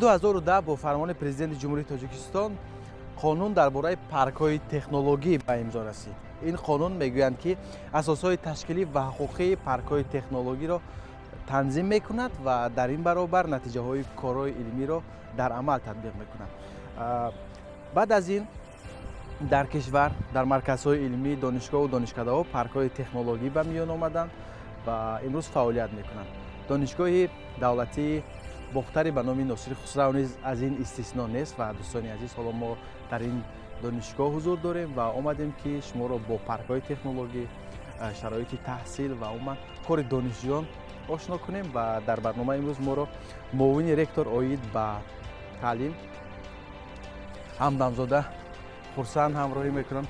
2010 бо фармони президенти Ҷумҳурии Тоҷикистон қонун дар бораи паркҳои технологӣ ба имзо расид. Ин қонун мегӯянд, ки асосҳои ташкилӣ ва ҳуқуқии паркҳои технологиро танзим мекунад ва дар ин баробар натиҷаҳои корҳои илмиро дар амал татбиқ мекунад. Баъд аз ин дар кишвар, дар марказҳои илмӣ, донишгоҳу донишкадаҳо паркҳои технологӣ ба миён омаданд ва имрӯз фаъолият мекунанд. Донишгоҳи давлатии Бохтари ба номи Носири Хусрав низ аз ин истисно нест ва дӯстони азиз, ҳоло мо дар ин донишгоҳ ҳузур дорем ва омадем, ки шуморо бо паркҳои технологӣ, шароити таҳсил ва умуман кори донишҷӯён ошно кунем. Ва дар барномаи имрӯз моро муовини ректор оид ба таълим Ҳамдамзода Хурсанд ҳамроҳӣ мекунам.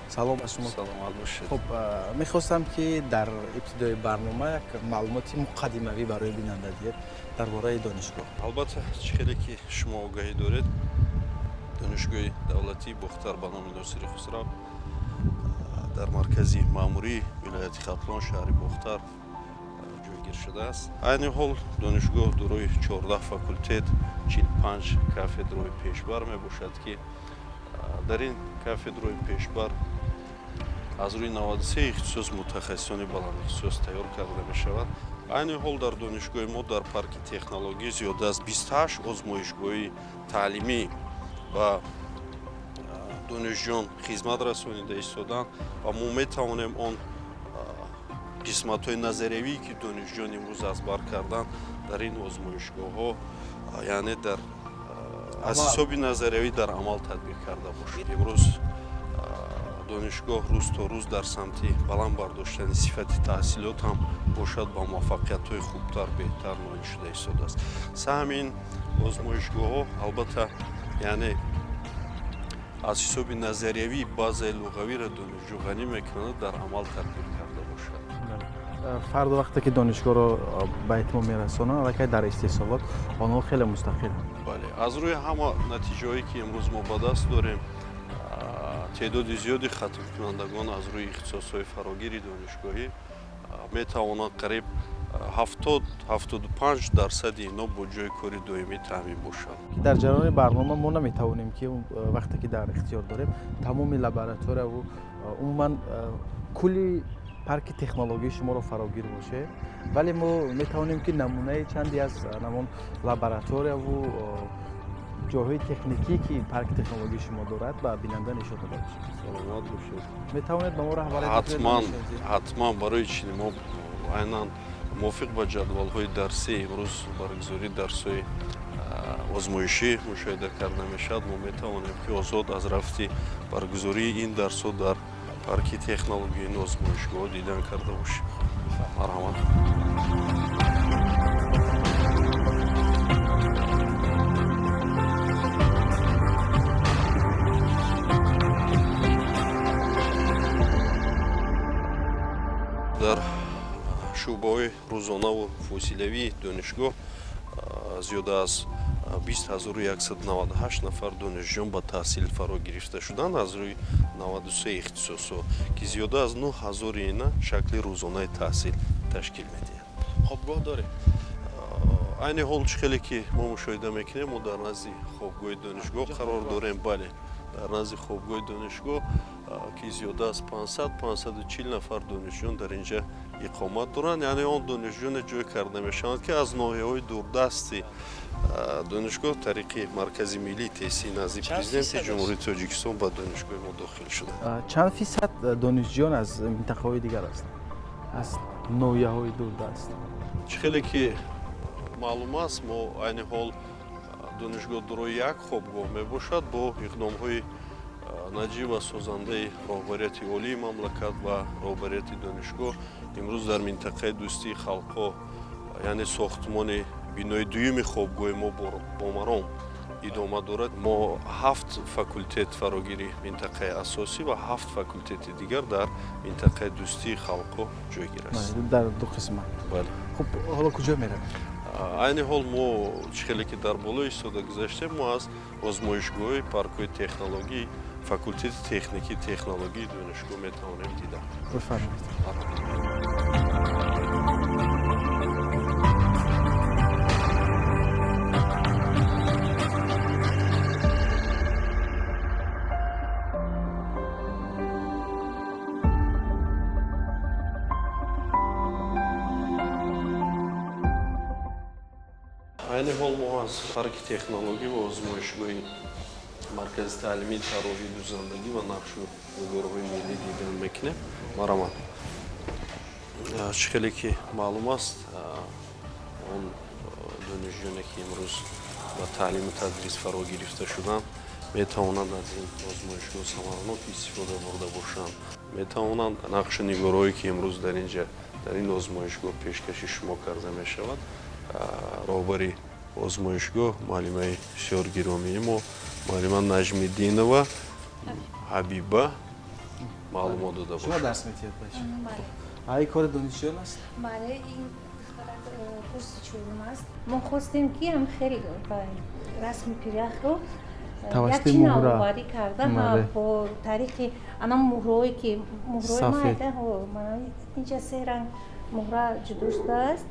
Салом ба шумо. Саломат бошед. Хуб, мехостам, ки дар ибтидои барнома як маълумоти муқаддимавӣ барои бинанда диҳед дар бораи донишгоҳ. Албатта, чӣ хеле ки шумо огаҳӣ доред, Донишгоҳи давлатии Бохтар ба номи Носири Хусрав дар маркази маъмурии вилояти Хатлон, шаҳри Бохтар ҷойгир шудааст. Айни ҳол донишгоҳ дорои 14 факултет, 45 кафедраи пешбар мебошад, ки дар ин кафедраи пешбар аз рӯи 93 ихтисос мутахассисони баландихтисос тайёр карда мешавад. Айни ҳол дар донишгоҳи мо дар парки технологӣ зиёда аз 28 озмоишгоҳи таълимӣ ба донишҷӯён хизмат расонида истоданд ва мо метавонем он қисматҳои назариявие, ки донишҷӯён имрӯз аз бар карданд, дар ин озмоишгоҳҳо, яъне дар аз ҳисоби назариявӣ дар амал татбиқ карда бошад. Имрӯз донишгоҳ рӯз то рӯз дар самти баланд бардоштани сифати таҳсилот ҳам бошад, ба муваффақиятҳои хубтар, беҳтар ноил шуда истодааст. Саҳми ин озмоишгоҳҳо албатта, яъне аз ҳисоби назариявӣ баъзаи луғавиро донишҷӯ ғанӣ мекунад, дар амал татбиқ карда бошад. Фардо вақте ки донишгоҳро ба итмом мерасонанд, аллакай дар истеҳсолот онҳо хеле мустақил. Бале, аз рӯи ҳама натиҷаҳое, ки имрӯз мо ба даст дорем, теъдоди зиёди хатмкунандагон аз рӯи ихтисосҳои фарогири донишгоҳӣ метавонанд, қариб 70-75 дарсади инҳо бо ҷойи кори доимӣ таъмин бошанд. Дар ҷараёни барнома мо наметавонем, ки вақте ки дар ихтиёр дорем, тамоми лабораторияву умуман кулли парки технологии шуморо фарогир бошем, вале мо метавонем, ки намунаи чанде аз ҳамон лабораторияву ҷойҳои техникӣ, ки парки технологии шумо дорад, ба бинанда нишон дода бошем. Саломат бошед. Метавонед ба мо раҳбарӣ? Ҳатман, ҳатман. Барои чӣ мо айнан мувофиқ ба ҷадвалҳои дарсӣ имрӯз баргузории дарсҳои озмоишӣ мушоҳида карда мешавад. Мо метавонем, ки озод аз рафти баргузории ин дарсҳо дар парки технологии ин озмоишгоҳ дидан карда бошем. Марҳамат. Дар шӯъбаҳои рӯзонаву фосилавии донишгоҳ зиёда аз 20 198 нафар донишҷӯён ба таҳсил фаро гирифта шуданд аз рӯи 93 ихтисосҳо, ки зиёда аз 9 ҳазори ина шакли рӯзонаи таҳсил ташкил медиҳад. Хобгоҳ дорем? Айни ҳол, чӣ хеле ки мо мушоҳида мекунем, мо дар назди хобгоҳи донишгоҳ қарор дорем. Бале, дар назди хобгоҳи донишгоҳ, ки зиёда аз 500 540 нафар донишҷӯён дар инҷа иқомат доранд. Яъне он донишҷӯёне ҷой карда мешаванд, ки аз ноҳияҳои дурдасти донишгоҳ тариқи Маркази миллии тестии назди Президенти Ҷумҳурии Тоҷикистон ба донишгоҳи мо дохил шуданд. Чанд фисад донишҷӯён аз минтақаҳои дигар ҳастанд, аз ноҳияҳои дурдаст? Чӣ хеле ки маълум аст, мо айни ҳол донишгоҳ дорои як хобгоҳ мебошад. Бо иқдомҳои наҷиб ва созандаи роҳбарияти олии мамлакат ва роҳбарияти донишгоҳ имрӯз дар минтақаи Дӯстии халқҳо, яъне сохтмони бинои дуюми хобгоҳи мо бо маром идома дорад. Мо ҳафт факултет фарогири минтақаи асосӣ ва ҳафт факултети дигар дар минтақаи Дӯстии халқҳо ҷойгир аст. Дар ду қисмат. Бале. Хуб, ҳоло куҷо меравем? Айни ҳол мо, чӣ хеле ки дар боло истода гузаштем, мо аз озмоишгоҳи паркҳои технологии факултети техникӣ технологии донишгоҳ метавонем дида. Бифармоед. Айни ҳол мо аз парки технологӣ ва озмоишгоҳи маркази таълимии тарроҳии дузандагӣ ва нақшу нигорҳои миллӣ дидан мекунем. Марҳамат. Чӣ хеле ки маълум аст, он донишҷӯёне ки имрӯз ба таълиму тадрис фаро гирифта шуданд, метавонанд аз ин озмоишгоҳ самаранок истифода бурда бошанд, метавонанд нақшу нигорҳое ки имрӯз дар инҷа дар ин озмоишгоҳ пешкаши шумо карда мешавад, роҳбари озмоишгоҳ муаллимаи бисёр гиромии мо, муаллима Наҷмиддинова Ҳабиба маълумот дода бошад. Шумо дарс метиҳед ба шумо? Ай кори донишҷӯён аст? Бале, ин курси чорум аст. Мо хостем ки ҳам хеле расми пиряхро тавассути як чи муҳра навоварӣ карда бо таърихи ана муҳрое ки муҳрои майда, инҷа се ранг муҳра ҷудо шудааст.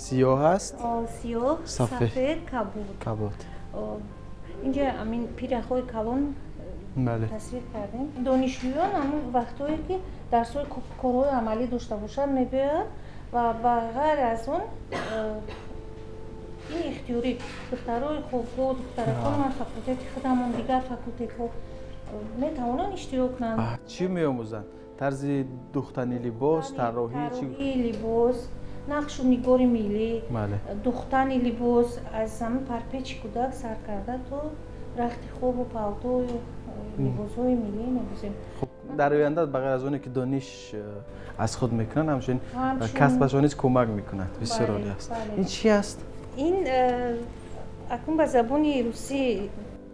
Сиёҳ аст, сиёҳ, сафед, кабуд. Кабуд. Инҷа амин пиряхҳои калон тасвир кардем. Донишҷӯён ҳамон вақтҳое ки дарсҳои корҳои амалӣ дошта бошанд мебиёянд ва ба ғайр аз он ин ихтиёрӣ духтарои хобгоҳ, духтаракон аз факултети худамон, дигар факултетҳо метавонанд иштирок кунанд. Чӣ меомӯзанд? Тарзи духтани либос, тарроҳӣ, чӣ? Тарроҳии либос, нақшу нигори миллӣ, духтани либос аз ҳамин парпечи кӯдак сар карда то рахти хобу палтою либосҳои миллӣ мебозем. Хуб, дар оянда ба ғайр аз оне ки дониш аз худ мекунанд, ҳамчунин касбашон низ кӯмак мекунад. Бисёр олӣ аст. Ин чи аст? Ин акнун ба забони русӣ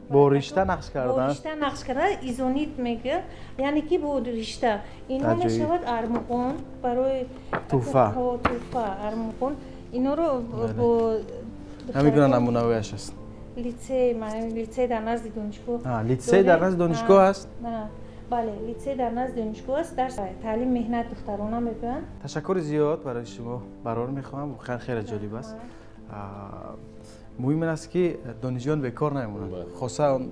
бо ришта нақш кардан, бо ришта нақш кардан изонит мегӯянд, яъне ки бо ришта. Инҳо мешавад армуғон барои тӯҳфа, тӯҳфа армуғон. Инҳоро бо ҳамин гуна намунаҳояш аст. Лицей, лицей дар назди донишгоҳ. Лицей дар назди донишгоҳ аст? Бале, лицей дар назди донишгоҳ аст. Дар таълим меҳнат духтарона мегӯянд. Ташаккури зиёд барои шумо, барор мехоҳам. Воқеан хеле ҷолиб аст. Муҳим ин аст ки донишҷӯён бекор намемонанд, хоса он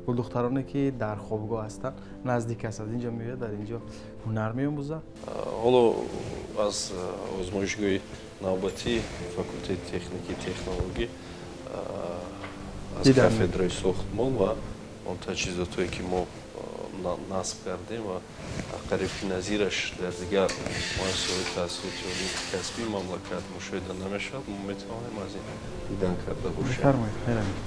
гулдухтароне ки дар хобгоҳ ҳастанд, наздик аст, аз инҷо меояд, дар инҷо ҳунар меомӯзанд. Ҳоло аз озмоишгоҳи навбатии факултети техникии технологӣ, аз кафедраи сохтмон ва он таҷҳизотое ки мо насб кардем ва қариб ки назираш дар дигар муассисаҳои таҳсилоти олии касбии мамлакат мушоҳида намешавад, мо метавонем аз ин дидан карда бошем. Бифармоед, меравем.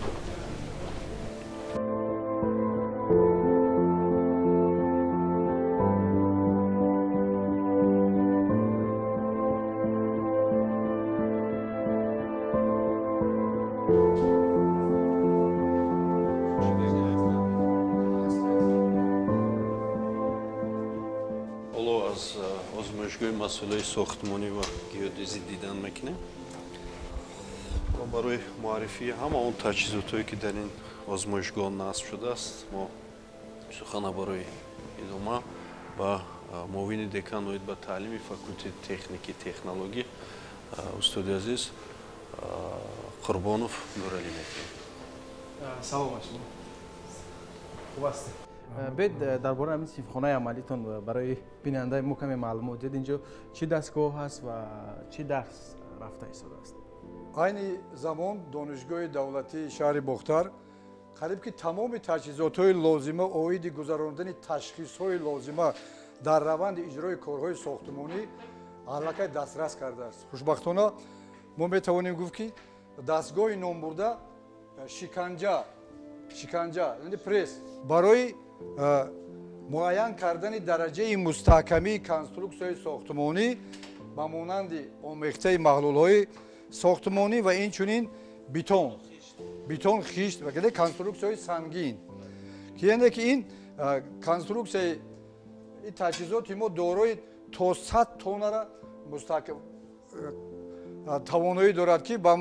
Масъулаи сохтмонӣ ва геодезӣ дидан мекунем ва барои муаррифии ҳама он таҷҳизотҳое ки дар ин озмоишгоҳ насб шудааст, мо сухана барои идома ба муовини декан оид ба таълими факултети техники технологӣ устоди азиз Қурбонов Нуралӣ мекунем. Салом ба шумо. Хуб ҳастед? Биёед дар бораи ҳамин синфхонаи амалитон барои бинандаи мо каме маълумот диҳед. Инҷо чӣ дастгоҳ ҳаст ва чӣ дарс рафта истодааст? Айни замон донишгоҳи давлатии шаҳри Бохтар қариб ки тамоми таҷҳизотҳои лозима оиди гузарондани ташхисҳои лозима дар раванди иҷрои корҳои сохтмонӣ аллакай дастрас кардааст. Хушбахтона мо метавонем гуфт ки дастгоҳи номбурда шиканҷа, яъне пресс барои муайян кардани дараҷаи мустаҳкамии конструксияи сохтмонӣ ба монанди омехтаи маҳлулҳои сохтмонӣ ва инчунин бетон, хишт ва конструксияҳои сангин, ки яъне ки ин конструксияи ин таҷҳизоти мо дорои то 100 тоннара мустаҳкам тавоноӣ дорад ки ба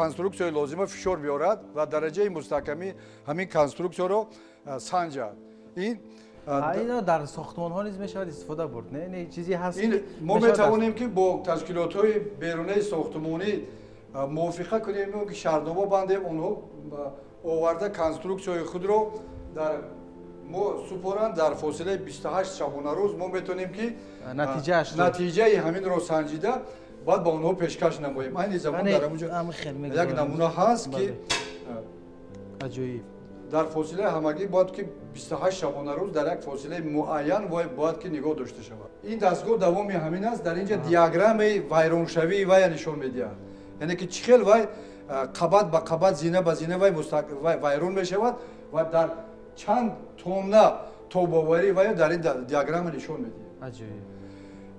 конструксияи лозима фишор биёрад ва дараҷаи мустаҳкамии ҳамин конструксияро санҷад. Ин ино дар сохтмонҳо низ мешавад истифода бурд, не? Не, чизе ҳаст ки мо метавонем ки бо ташкилотҳои берунаи сохтмонӣ мувофиқа кунем ки шартнома бандем, онҳо оварда конструксияҳои худро дар мо супоранд. Дар фосилаи 28 шабонарӯз мо метавонем ки натиҷаи ҳаминро санҷида Бояд ба онҳо пешкаш намоем. Айни замон дар ҳамонҷо як намуна ҳаст, ки аҷоиб. Дар фосилаи ҳамагӣ бояд ки 28 шабонарӯз дар як фосилаи муайян бояд ки нигоҳ дошта шавад. Ин дастгоҳ давоми ҳамин аст. Дар инҷа диаграммаи вайроншавии вая нишон медиҳад, яъне ки чӣ хел вай қабат ба қабат, зина ба зина вай вайрон мешавад ва дар чанд тонна тобоварӣ вая дар ин диаграмма нишон медиҳад.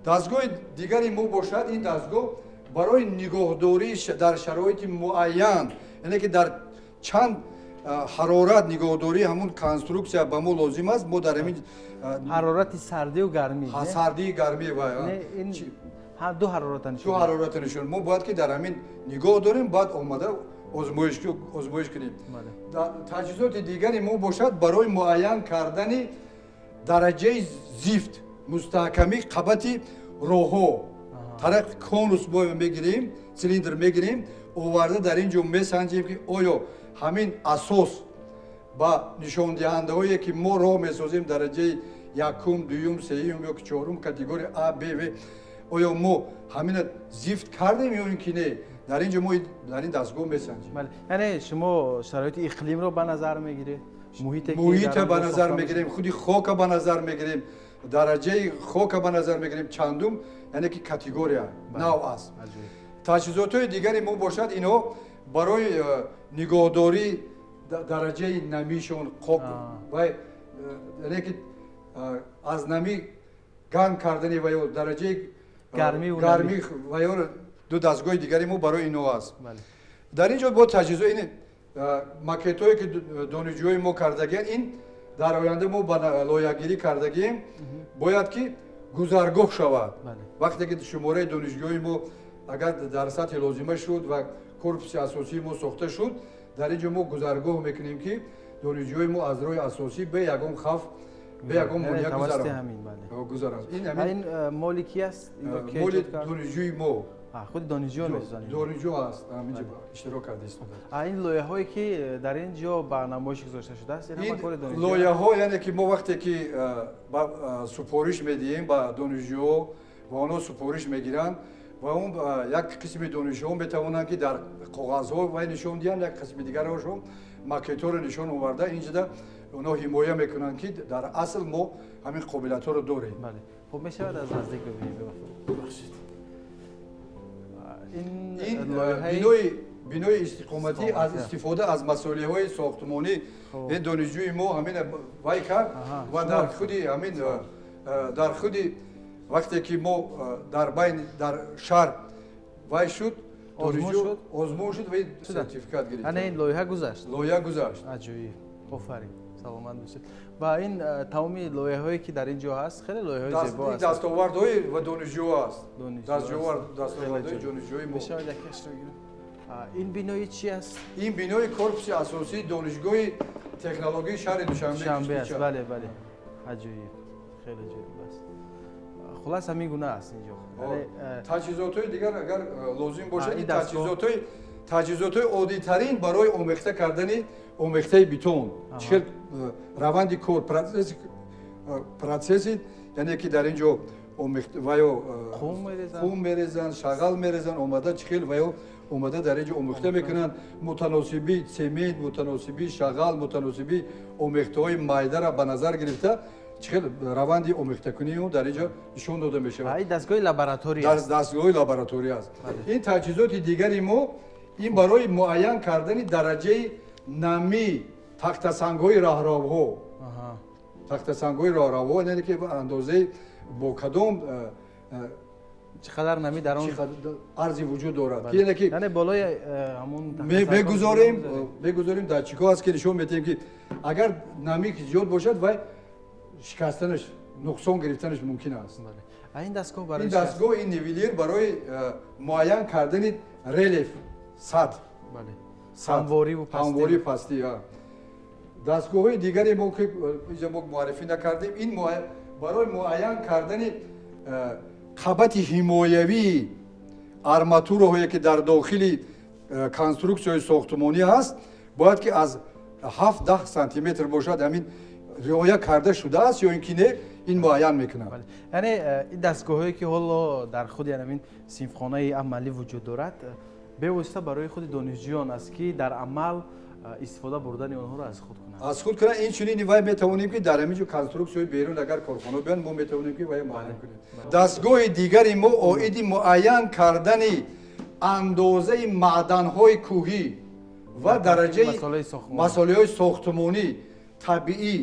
Дастгоҳи дигари мо бошад, ин дастгоҳ барои нигоҳдорӣ дар шароити муайян, яъне ки дар чанд ҳарорат нигоҳдории ҳамун конструксия ба мо лозим аст. Мо дар ҳамин ҳарорати сардию гармӣ, сардии гармӣ ду ҳарората нишон, ду ҳарората нишон. Мо бояд ки дар ҳамин нигоҳ дорем, баъд омада озмоиш кунем. Таҷҳизоти дигари мо бошад барои муайян кардани дараҷаи зифт, мустаҳкамии қабати роҳҳо. Тариқи конус мо мегирем, цилиндр мегирем, оварда дар ин ҷо месанҷем, ки оё ҳамин асос ба нишондиҳандаҳое, ки мо роҳ месозем, дараҷаи якум, дуюм, сеюм ё ки чорум, категория А, Б, В, оё мо ҳамина зифт кардем ё ин ки не, дар ин ҷо мо дар ин дастгоҳ месанҷем. Яъне шумо шароити иқлимро ба назар мегиред, муҳита ба назар мегирем, худи хока ба назар мегирем, дараҷаи хока ба назар мегирем, чандум, яъне ки категория нав аст. Таҷҳизотҳои дигари мо бошад, инҳо барои нигоҳдории дараҷаи намишон, хок, яъне ки аз намӣ гарм кардани ва ё дараҷаи гармӣ ва ё ду дастгоҳи дигари мо барои инҳо аст. Дар ин ҷо бо таҷҳизот ин макетҳое, ки донишҷӯёни мо кардагианд, ин дар оянда мо ба лоиҳагирӣ кардагием, бояд ки гузаргоҳ шавад. Вақте ки шумораи донишҷӯёни мо агар дар сатҳи лозима шуд ва корпуси асосии мо сохта шуд, дар ин ҷо мо гузаргоҳ мекунем, ки донишҷӯёни мо аз роҳи асосӣ бе ягон хавф, бе ягон монеа гузаранд. Ин моли ки аст? Моли донишҷӯи мо. Худи донишҷӯ месозанд? Донишҷӯ аст, ҳаминҷо иштирок карда истодааст. Ин лоиҳаҳое, ки дар ин ҷо ба намоиш гузошта шудааст, ин ҳама кори донишҷӯ? Лоиҳаҳо, яъне ки мо вақте ки супориш медиҳем ба донишҷӯҳо ва онҳо супориш мегиранд, ва он як қисми донишҷӯҳо метавонанд, ки дар коғазҳо вай нишон диҳанд, як қисми дигарашон макетҳоро нишон оварда инҷода онҳо ҳимоя мекунанд, ки дар асл мо ҳамин қобилиятҳоро дорем. Хуб, мешавад аз наздик бибинем? Бубахшед. Ин бинои истиқоматӣ аз истифода аз масолеҳҳои сохтмонӣ ин донишҷӯи мо ҳамин вай кард ва дар худи ҳамин, дар худи вақте ки мо дар байн дар шаҳр вай шуд, озмун шуд ва сертификат гирифт. Ана ин лоиҳа гузашт? Лоиҳа гузашт. Аҷоиб, офарин, саломат бошед. Ва ин тамоми лоиҳаҳое, ки дар ин ҷо ҳаст, хеле лоиҳаҳои зебо аст. Дастовардҳои ва донишҷӯ аст, дастовардҳои донишҷӯи мо. Мешавад якашро гирем? Ин бинои чи аст? Ин бинои корпуси асосии донишгоҳи технологияи шаҳри Душанбе аст. Бале, бале, аҷоиб, хеле ҷолиб аст. Хулас, ҳамин гуна аст ин ҷо. Таҷҳизотҳои дигар агар лозим бошад, ин таҷҳизотҳои оддитарин барои омехта кардани омехтаи бетон, чӣ хел раванди кор, процесси, яъне ки дар ин ҷо ваё қум мерезанд, шағал мерезанд, омада чӣ хел ваё омада дар ин ҷо омехта мекунанд, мутаносиби цемент, мутаносиби шағал, мутаносиби омехтаҳои майдара ба назар гирифта чӣ хел раванди омехтакунии он дар ин ҷо нишон дода мешавад. Ин дастгоҳи лаборатория аст. Дастгоҳи лаборатория аст. Ин таҷҳизоти дигари мо ин барои муайян кардани дараҷаи намӣ тахтасангҳои раҳравҳо, тахтасангҳои роҳравҳо, яъне ки андозаи бо кадом чӣ қадар намӣ дар он арзи вуҷуд дорад, яъне болои ҳамун мегузорем датчикҳо аст, ки нишон медиҳем, ки агар намӣ зиёд бошад, вай шикастанаш, нуқсон гирифтанаш мумкин аст. Ин дастгоҳ барои ин дастгоҳ, ин нивелир барои муайян кардани релеф, сатҳ, ҳамворию пастӣ. Дастгоҳҳои дигаре мо, ки инҷа мо муаррифӣ накардем, ин барои муайян кардани қабати ҳимоявии арматураҳое, ки дар дохили конструксияи сохтмонӣ ҳаст, бояд ки аз 7-10 сантиметр бошад. Ҳамин риоя карда шудааст ё ин ки не, Ин муайян мекунад. Яъне ин дастгоҳҳое ки ҳоло дар худи ҳамин синфхонаи амалӣ вуҷуд дорад, бевосита барои худи донишҷӯён аст, ки дар амал истифода бурдани онҳоро аз худ кунанд. Аз худ кунанд. Инчунин вай метавонем ки дар ҳамин ҷо конструксияи берун агар корхона биёнд, мо метавонем ки вай муайян кунем. Дастгоҳи дигари мо оиди муайян кардани андозаи маъданҳои кӯҳӣ ва дараҷаи масолеҳои сохтмонӣ табиӣ,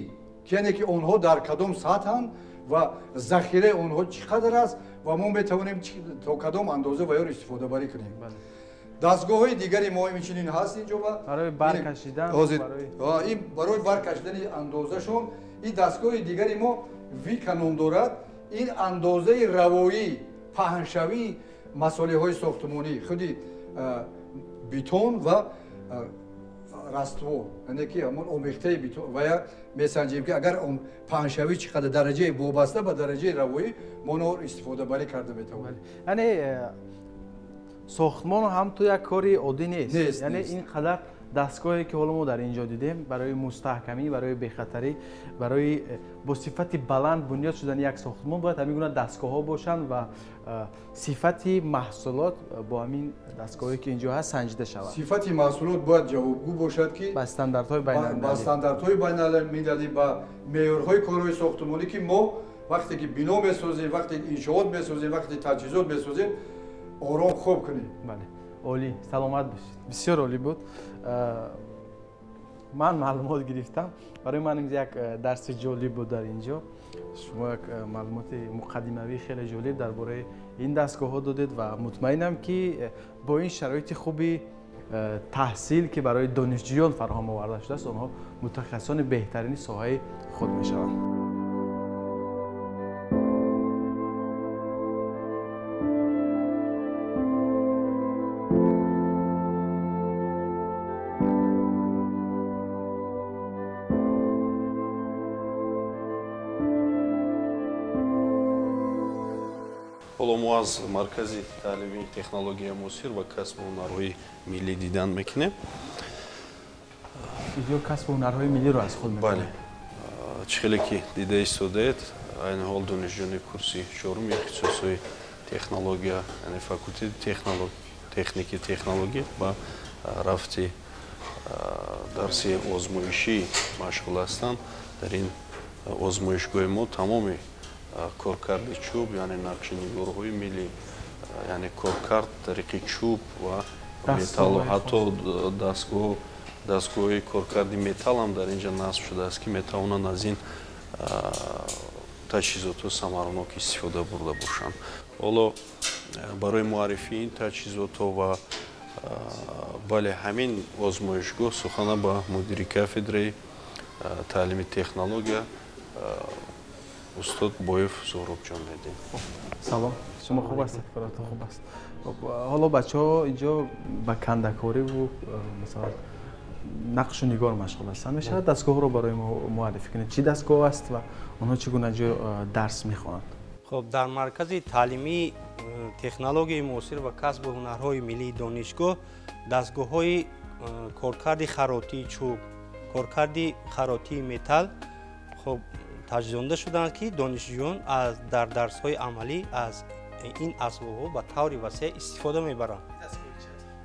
яъне ки онҳо дар кадом сатҳанд ва захираи онҳо чӣ қадар аст ва мо метавонем то кадом андоза вайро истифодабарӣ кунем. Дастгоҳҳои дигари мо инчунин ҳаст инҷо барои баркашидан, ин барои баркашидани андозашон. Ин дастгоҳи дигари мо вика ном дорад. Ин андозаи равоӣ паҳншавии масолеҳои сохтмонӣ, худи бетон ва раствор, яъне ки ҳамон омехтаи бетон ва я месанҷем ки агар паҳншавӣ чӣ қадар дараҷаи вобаста ба дараҷаи равоӣ мо онро истифодабарӣ карда метавонем. Яъне сохтмон ҳам ту як кори оддӣ нест. Яъне ин қадар дастгоҳе ки ҳоло мо дар ин ҷо дидем барои мустаҳкамӣ, барои бехатарӣ, барои бо сифати баланд бунёд шудани як сохтмон бояд ҳамин гуна дастгоҳҳо бошанд ва сифати маҳсулот бо ҳамин дастгоҳе ки инҷо ҳаст санҷида шавад. Сифати маҳсулот бояд ҷавобгӯ бошад ки ба стандартҳои байналмилалӣ, ба меъёрҳои корҳои сохтмонӣ, ки мо вақте ки бино месозем, вақте иншоот месозем, вақте таҷҳизот месозем, ором хоб кунем. Бале, олӣ, саломат бошед. Бисёр олӣ буд. Ман маълумот гирифтам. Барои ман як дарси ҷолиб буд дар инҷо. Шумо як маълумоти муқаддимавии хеле ҷолиб дар бораи ин дастгоҳҳо додед ва мутмаинам ки бо ин шароити хуби таҳсил ки барои донишҷӯён фароҳам оварда шудааст, онҳо мутахассисони беҳтарини соҳаи худ мешаванд. Ҳоло мо аз маркази таълимии технологияи муосир ва касбу ҳунарҳои миллӣ дидан мекунем. Инҷо касбу ҳунарҳои миллиро аз худ мекунем. Бале, чӣ хеле ки дида истодаед, айни ҳол донишҷӯёни курси чорум ихтисосҳои технология, яъне факултети техники технология ба рафти дарси озмоишӣ машғул ҳастанд. Дар ин озмоишгоҳи мо тамоми коркарди чӯб, яъне нақши нигорҳои миллӣ, яъне коркард тариқи чӯб ва металл, ҳатто дастгоҳи коркарди металл ҳам дар инҷа насб шудааст, ки метавонанд аз ин таҷҳизотҳо самаранок истифода бурда бошанд. Ҳоло барои муаррифии ин таҷҳизотҳо ва бале ҳамин озмоишгоҳ сухана ба мудири кафедраи таълими технология устод Боев Зуҳробҷон медиҳем. Салом, шумо хуб ҳастед? Коротон хуб аст? Ҳоло бачаҳо инҷо ба кандакориву масалан нақшу нигор машғул ҳастанд. Мешавад дастгоҳҳоро барои мо муаррифӣ кунед? Чӣ дастгоҳ аст ва онҳо чӣ гуна ҷо дарс мехонанд? Хоб, дар маркази таълимии технологияи муосир ва касбу ҳунарҳои миллии донишгоҳ дастгоҳҳои коркарди харотии чӯб, коркарди харотии металл хоб таҷҳизонда шуданд, ки донишҷӯён дар дарсҳои амалӣ аз ин асбобҳо ба таври васеъ истифода мебаранд.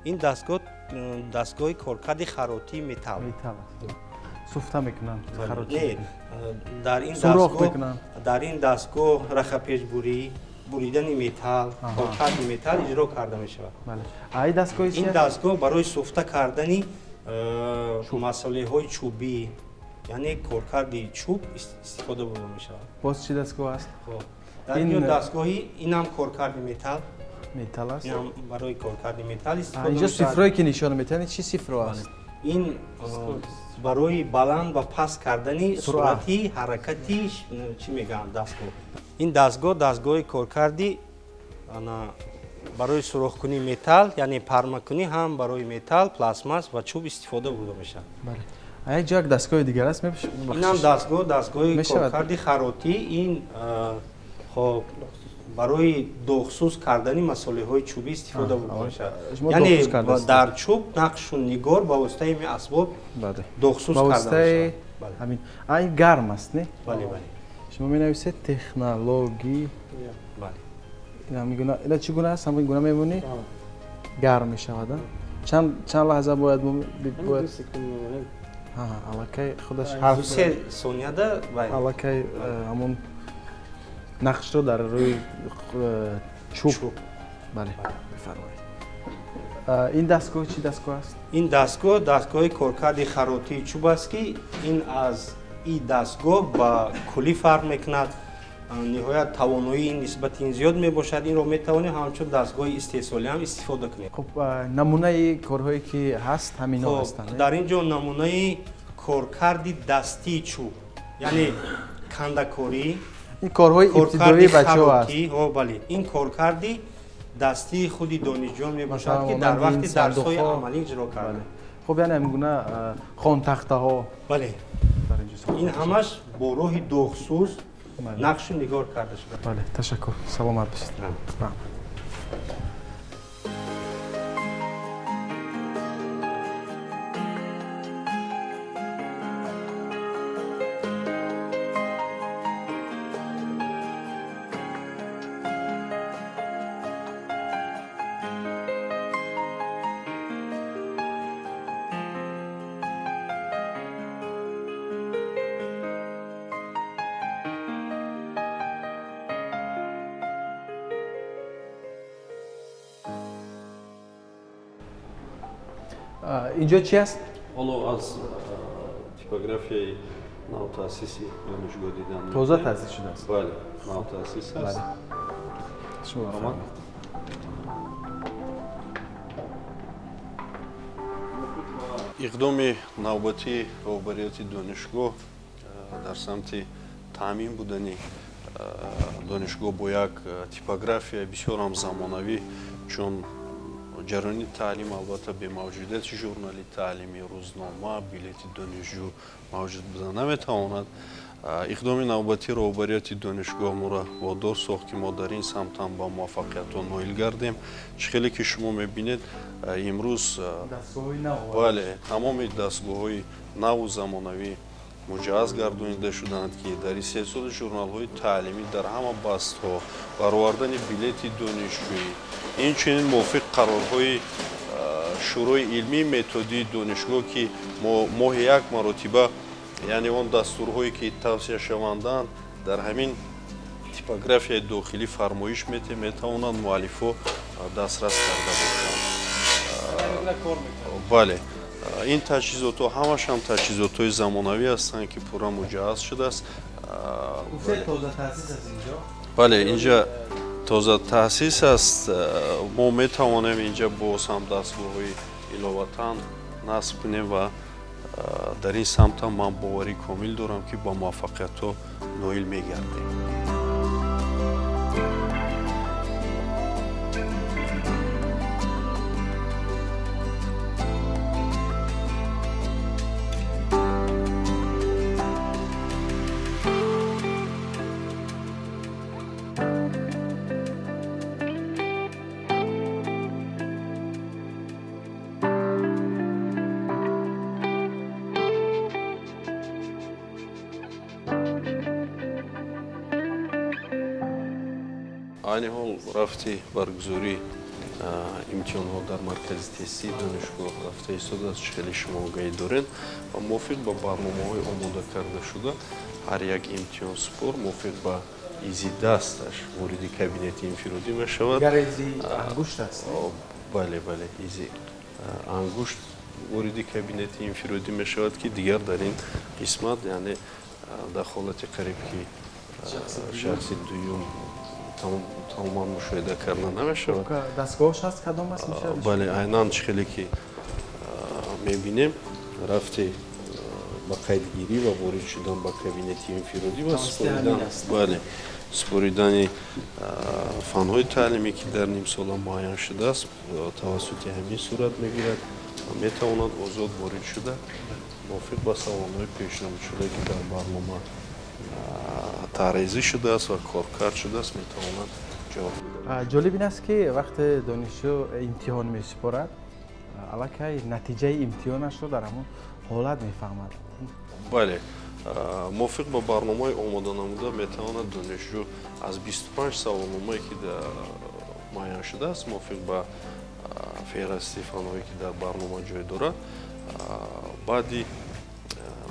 Ин дастгоҳ дастгоҳи коркарди харотии металл. Суфта мекунанд? Не, дар ин дастгоҳ рахапешбурӣ, буридани металл, коркарди металл иҷро карда мешавад. Ин дастгоҳ барои суфта кардани масолеҳои чӯбӣ, яъне коркарди чӯб истифода бурда мешавад. Боз чӣ дастгоҳ аст? Дар ин дастгоҳи инам коркарди металл. Металл аст? Инам барои коркарди металл истифода мешавад. Инҷо сифрое ки нишон медиҳанд, чӣ сифро аст? Ин барои баланд ва паст кардани суръати ҳаракати чӣ мегӯянд дастгоҳ. Ин дастгоҳ дастгоҳи коркарди барои сурохкунии металл, яъне пармакунӣ ҳам барои металл, пластмасс ва чӯб истифода бурда мешавад. Бале. Як ҷо як дастгоҳи дигар аст, инам дастгоҳ дастгоҳи коркарди харотӣ. Ин хоб барои доғсӯз кардани масолеҳои чӯбӣ истифода бурда мешавад. Яъне дар чӯб нақшу нигор ба воситаи ин асбоб доғсӯз карда мешавад. Ҳамин. Ин гарм аст, не? Бале, бале. Шумо менависед технология. Бале. Ина чӣ гуна аст? Ҳамин гуна мемонӣ? Гарм мешавад, чанд лаҳза бояд? 2 секунд мемонем. Аллакай худаш ҳарф 3 сонияда аллакай ҳамон нақшро дар рӯи чӯб. Бале, бифармоед. Ин дастгоҳ чӣ дастгоҳ аст? Ин дастгоҳ дастгоҳи коркарди харотии чӯб аст, ки ин аз ин дастгоҳ ба куллӣ фарқ мекунад. Ниҳоят тавоноии ин нисбати ин зиёд мебошад. Инро метавонем ҳамчун дастгоҳи истеҳсолӣ ҳам истифода кунем. Хуб, намунаи корҳое ки ҳаст ҳаминҳо ҳастанд. Дар ин ҷо намунаи коркарди дастии чӯб, яъне кандакорӣ, ин корҳои ибтидоии бачаҳо аст. Бале, ин коркарди дастии худи донишҷӯён мебошад, ки дар вақти дарсҳои амалӣ иҷро карданд. Хуб, яъне ҳамин гуна хонтахтаҳо. Бале, ин ҳамаш бо роҳи доғсӯз нақшу нигор карда шуда. Бале, ташаккур, саломат бошед. Инҷо чи аст? Ҳоло аз типографияи навтаъсиси донишгоҳ дидан. Тоза таъсис шудааст? Бале, навтаъсис аст. Шумо. Иқдоми навбатии роҳбарияти донишгоҳ дар самти таъмин будани донишгоҳ бо як типография бисёр ҳам замонавӣ, чун ҷараёни таълим албатта бемавҷудияти журнали таълимӣ, рӯзнома, билети донишҷӯ мавҷуд буда наметавонад. Иқдоми навбатии роҳбарияти донишгоҳ моро водор сохт, ки мо дар ин самт ҳам ба муваффақиятҳо ноил гардем. Чӣ хеле ки шумо мебинед, имрӯз бале, тамоми дастгоҳҳои наву замонавӣ муҷаҳҳаз гардонида шуданд, ки дар истеҳсоли журналҳои таълимӣ дар ҳама бастҳо, баровардани билети донишҷӯӣ, инчунин мувофиқ қарорҳои шӯрои илмии методии донишгоҳ, ки мо моҳи як маротиба, яъне он дастурҳое ки тавсия шаванданд, дар ҳамин типографияи дохилӣ фармоиш метем, метавонанд муаллифҳо дастрас карда бошанд. Бале, ин таҷҳизотҳо ҳамаш ҳам таҷҳизотҳои замонавӣ ҳастанд, ки пурра муҷаҳҳаз шудааст. Бале, инҷа тоза таъсис аст. Мо метавонем инҷа боз ҳам дастгоҳҳои иловатан насб кунем ва дар ин самт ҳам ман боварӣ комил дорам, ки ба муваффақиятҳо ноил мегардем. Айни ҳол рафти баргузории имтиҳонҳо дар маркази тестии донишгоҳ рафта истодааст, чӣ хеле шумо огаҳӣ доред, ва мувофиқ ба барномаҳои омода карда шуда ҳар як имтиҳонсупор мувофиқ ба изи дасташ вориди кабинети инфиродӣ мешавад. Изи ангушт аст? Бале, бале, изи ангушт вориди кабинети инфиродӣ мешавад, ки дигар дар ин қисмат, яъне дар ҳолати қариб ки шахси дуюм тамоман мушоҳида карда намешавад. Дастгоҳаш ҳаст, кадом аст мешавад? Бале, айнан чӣ хеле ки мебинем, рафти ба қайдгирӣ ва ворид шудан ба кабинети инфиродӣ ва бале, супоридани фанҳои таълимӣ, ки дар нимсола муайян шудааст, тавассути ҳамин сурат мегирад ва метавонад озод ворид шуда мувофиқ ба саволҳои пешниҳодшуда, ки дар барнома тарҳрезӣ шудааст ва коркард шудааст, метавонад ҷавоб диҳад. Ҷолиб ин аст, ки вақте донишҷӯ имтиҳон месупорад, аллакай натиҷаи имтиҳонашро дар ҳамон ҳолат мефаҳмад. Бале, Мувофиқ ба барномаи омода намуда метавонад донишҷӯ аз 25 саволномае ки муайян шудааст, мувофиқ ба феҳристи фанҳое ки дар барнома ҷой дорад, баъди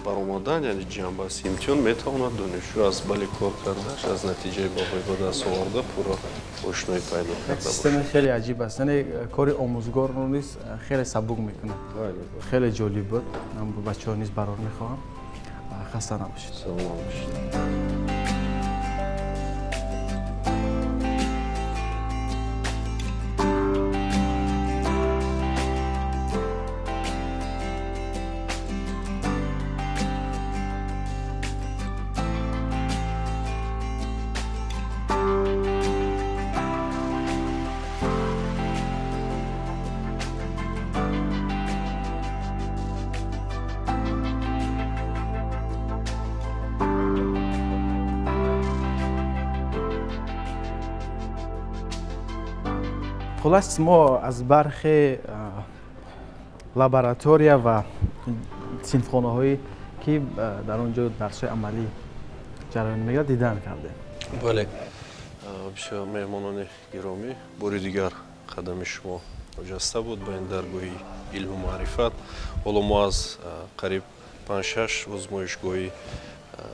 баромадан, яъне ҷамъбасти имтиҳон, метавонад донишҷӯ аз бали кор кардааш, аз натиҷаи баҳои ба даст оварда пурра ошноӣ пайдо карда бошад. Система хеле аҷиб аст, яъне кори омӯзгорро низ хеле сабук мекунад. Хеле ҷолиб буд. Ман ба бачаҳо низ барор мехоҳам. Хаста набошед. Саломат бошед. Хулас, мо аз бархе лаборатория ва синфхонаҳое ки дар он ҷо дарсҳои амалӣ ҷараён мегирад дидан кардем. Бале, бисёр меҳмонони гиромӣ, бори дигар қадами шумо ҳоҷаста буд ба ин даргоҳи илму маърифат. Ҳоло мо аз қариб 5-6 озмоишгоҳи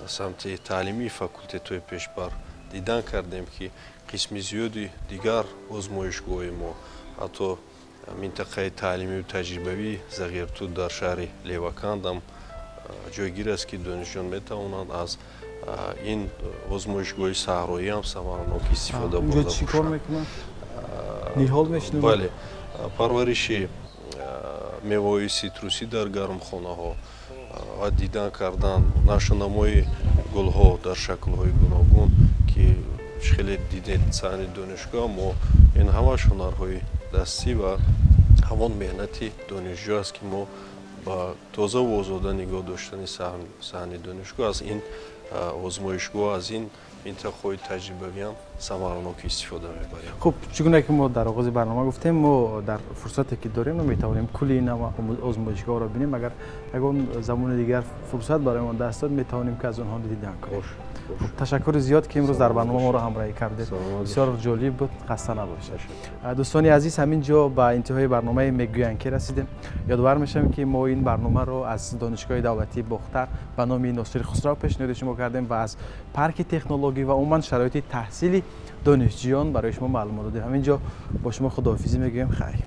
самти таълимии факултетҳои пешбар дидан кардем, ки қисми зиёди дигар озмоишгоҳи мо, ҳатто минтақаи таълимию таҷрибавии Зағиртуд дар шаҳри Леваканд ҳам ҷойгир аст, ки донишҷӯён метавонанд аз ин озмоишгоҳи саҳроӣ ҳам самаранок истифода бурда бошанд. Чӣ кор мекунанд? Ниҳол мешинонанд? Бале, парвариши меваҳои ситрусӣ дар гармхонаҳо ва дидан кардан нашъунамои гулҳо дар шаклҳои гуногун, ки хеле дидед саҳни донишгоҳ мо, ин ҳамаш ҳунарҳои дастӣ ва ҳамон меҳнати донишҷӯ аст, ки мо ба тозаву озода нигоҳ доштани саҳни донишгоҳ аз ин озмоишгоҳ, аз ин минтақаҳои таҷрибавиам самаранок истифода мебарем. Хуб, чӣ гуна ки мо дар оғози барнома гуфтем, мо дар фурсате ки дорем наметавонем кулли ин озмоишгоҳро бинем. Агар ягон замони дигар фурсат барои мо даст дод, метавонем ки аз онҳо дидан кунем. Ташаккури зиёд, ки имрӯз дар барнома моро ҳамроҳӣ кардед. Бисёр ҷолиб буд, хаста набошед. Дӯстони азиз, ҳамин ҷо ба интиҳои барномаи мегӯянд ки расидем. Ёдовар мешавем, ки мо ин барномаро аз Донишгоҳи давлатии Бохтар ба номи Носири Хусрав пешниҳоди шумо кардем ва аз парки технологӣ ва умуман шароити таҳсили донишҷӯён барои шумо маълумот додем. Ҳамин ҷо бо шумо худоҳофизӣ мегӯем. Хайр.